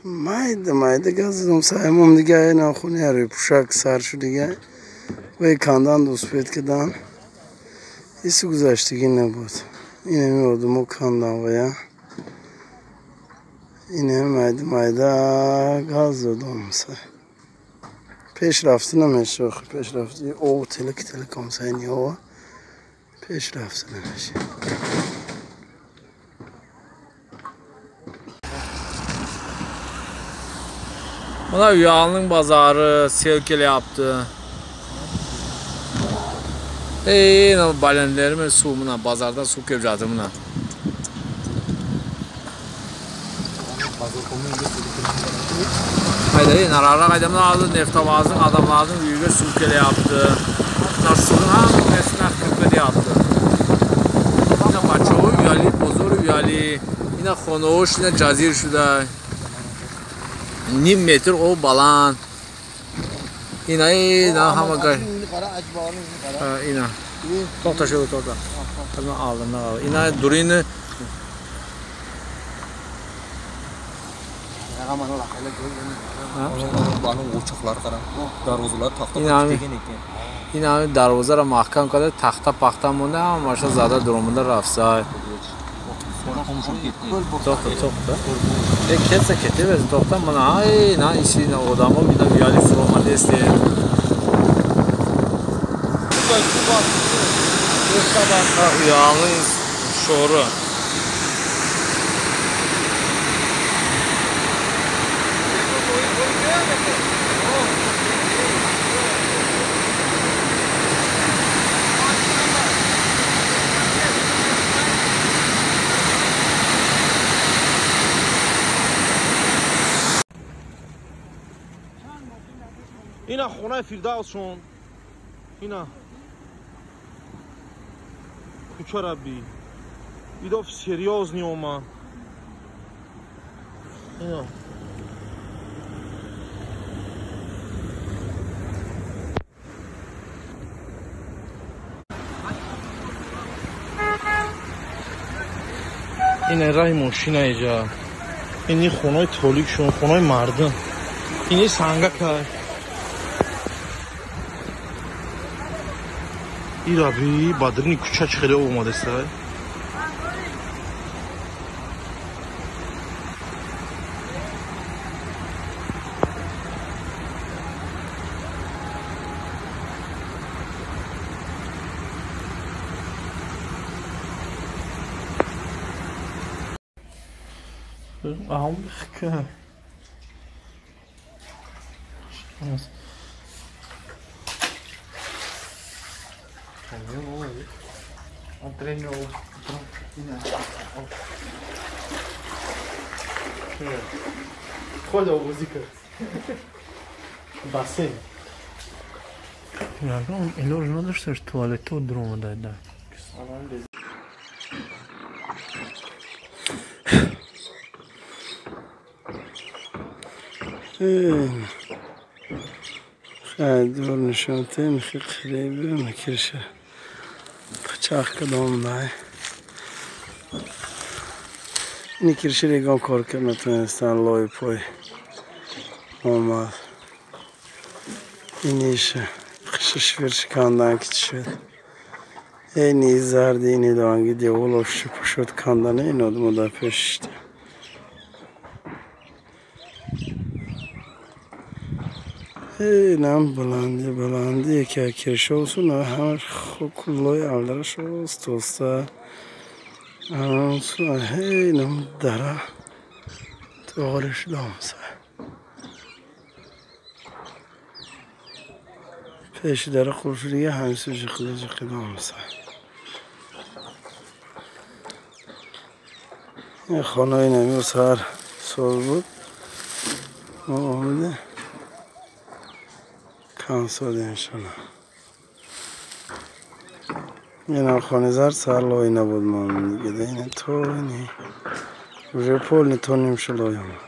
Майда майда газ додам саймом дига ина хони ари пушак сар шуд дига. Вай кандан успед кидан. Ису гузаштагӣ набуд. Инами одамо кандан вая. Инами майда майда газ додам сай. Пеш рафта намешавад. Пеш рафта об телек телеком сайни ова. Пеш рафта намешавад. Buna Üyalının bazarı sevkeli yaptı. Ey, balenlerimi su buna, bazardan su kevcadı buna. Hayda, narara qaydamdan aldı, Neftobazın adamlarının üyüge su kele yaptı. Bunlar suyun hamısına kırpıdı yaptı. Yine baçoğu üyali, bozor üyali, yine xonoş, yine cazir şuda. Ним метр об баланд. Ина ина ҳама гай. Ина. Тоқта шуд тоқта. Ман алдым на. Ина дурини ина дарвозаро маҳкам карда, тахта пахта монда, ҳамаша зада дуромада рафсай. Тоқта, тоқта. Кетса кете без тоқта мана ай на ишина одамо бина виали фуромадесте. Уялның шоры. Ина хонаи Фирдавсшон. Ина кӯча би. Идов серьёзный омад. Ина ина раҳи мошина иҷа. Ини хонаи толикшон, хонаи мардум. Ини сангакай. Ираби бадрини кӯча чӣ хеле об омадеста. Ход овозӣ кард. Бассейн. Илоҷ надошташ туалету дуромада да. Хайдор нишонтем хиқребе накирша. Пычақ кадом дай. Никирши регон кор кард натонистан лои пой омад. Иниша қишиш кандан ки шуд. Эни зарди ини данги деволош пушуд кандан ин одмо дар пешишта. Инам баланди баланди ки киршосу на ҳамаш хокуллои алдарашост тоста. Инам дара тоғри шудамса. Пеши дара қуршудига ҳамиса ҷиқида ҷиқидамса. Ин хонаи нами сар соз буд. Мо омада кам содем шона. Инам хони зард сар лой набуд мон дига ина то ини уже полни то ним шо лой омад.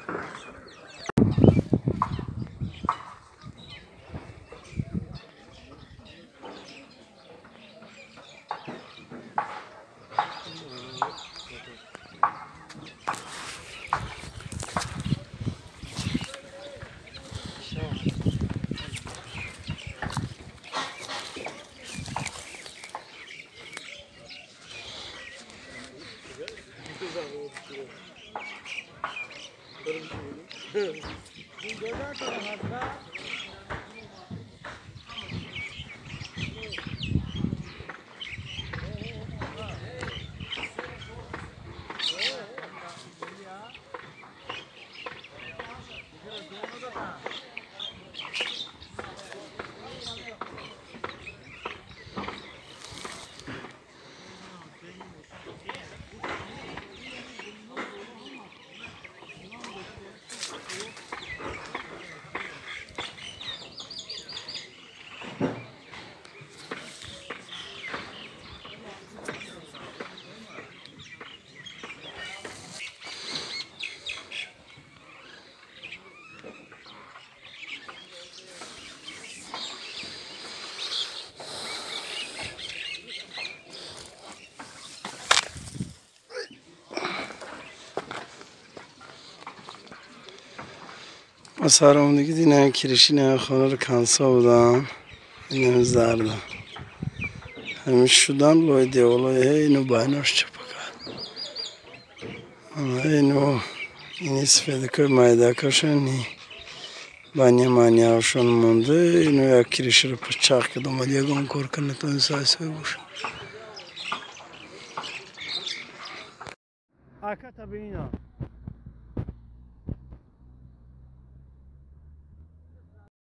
سرم دیگه دینه کریشی خانه رو کنسا بودم اینم زرده همین شدن لای دیوالای هی اینو بایناش چپا کرد اینو این سفیده که مایده کاشن نی بانی مانی هاشون مونده اینو یک کریشی رو پچاق کردم ولی یگان کار کنه تا این سایسای باشه. اکا تا به اینا